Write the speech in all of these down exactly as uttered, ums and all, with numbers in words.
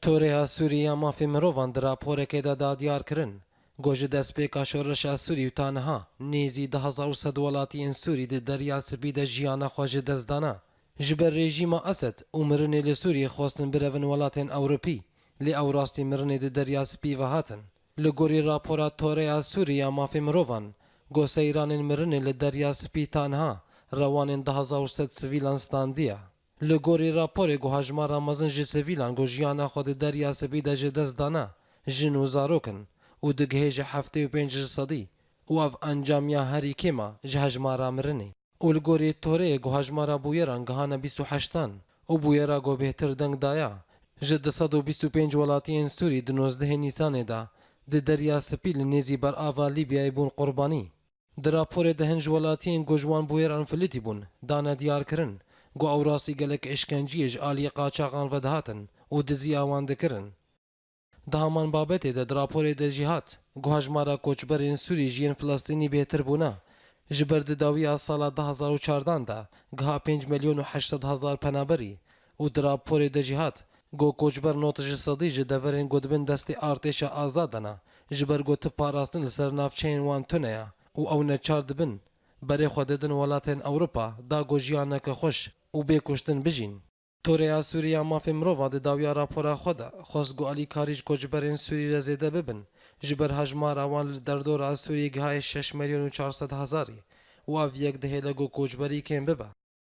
Toreya Sûrî ya Mafê Mirovan di raporekê de da diyar kirin ku ji destpêka şoreşa Sûrî û ta niha nêzî du hezar û sed welatiyên Sûrî di Derya Spî de jiyana xwe ji dest dana. Ji ber rejîma Esed û mirinê li Sûriyê xwestin birevin welatên Ewropî, lê ew rastî mirinê di Derya Spî ve hatin. Li gorî rapora Toreya Sûrî ya Mafê Mirovan, ku seyranên mirinê li Derya Spî ta niha rewanên du hezar û sed sivîlan standiye. Li gorî raporê ku hejmara mezin ji sivîlan ku jiyana xwe di Derya Spî de ji dest dana, jin û zarok in û digihêje heftê û pênc ji sedî û ev encam ya herî kêm e ji hejmara mirinê. Û li gorî Toreyê ku hejmara bûyeran gihane bîst û heştan û bûyera ku bêhtir deng daya, ji du sed û bîst û pênc welatiyên Sûrî di nozdehê Nîsanê de di Derya Spî li nêzî berava Lîbyayê bûn qurbanî. Di raporê de hin ji welatiyên ku ji wan bûyeran filitî bûn, dane diyar kirin ku ew rastî gelek îşkenciyê ji aliyê qaçaxan ve dihatin û diziya wan dikirin. Di heman babetê de di raporê de jî hat ku hejmara koçberên Sûrî ji yên Filistînî bêhtir bûne. Ji ber di dawiya sala du hezar û çardan de giha pênc milyon û heşt sed hezar penaberî û di raporê de jî hat ku koçber nod ji sedî ji deverên ku di bin destê artêşa azad de ne, ji ber ku tu parastin li ser navçeyên wan tune ye û ew neçar dibin berê xwe didin welatên Ewropa da ku jiyaneke xweş û bê kuştin bijîn. Toreya Sûrî ya Mafê Mirovan di dawiya rapora xwe de xwest ku alîkarî ji koçberên Sûrî re zêde bibin, ji ber hejmara wan li derdora Sûrî gihayê şeş milyon û çar sed hezarî û ev yek dihêle ku koçberî kêm bibe.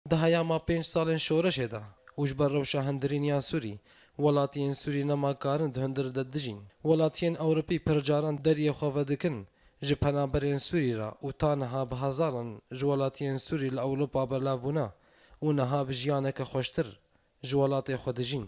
Di heyama pênc salên şoreşê de û ji ber rewşa hundirîn ya Sûrî, welatiyên Sûrî nema karin di hundir de dijîn. Welatiyên Ewropî pir caran deriyê xwe vedikin ji penaberên Sûrî re û ta niha bi hezaran ji welatiyên Sûrî li Ewropa belav bûne û niha bi jiyaneke xweştir ji welatê xwe dijîn.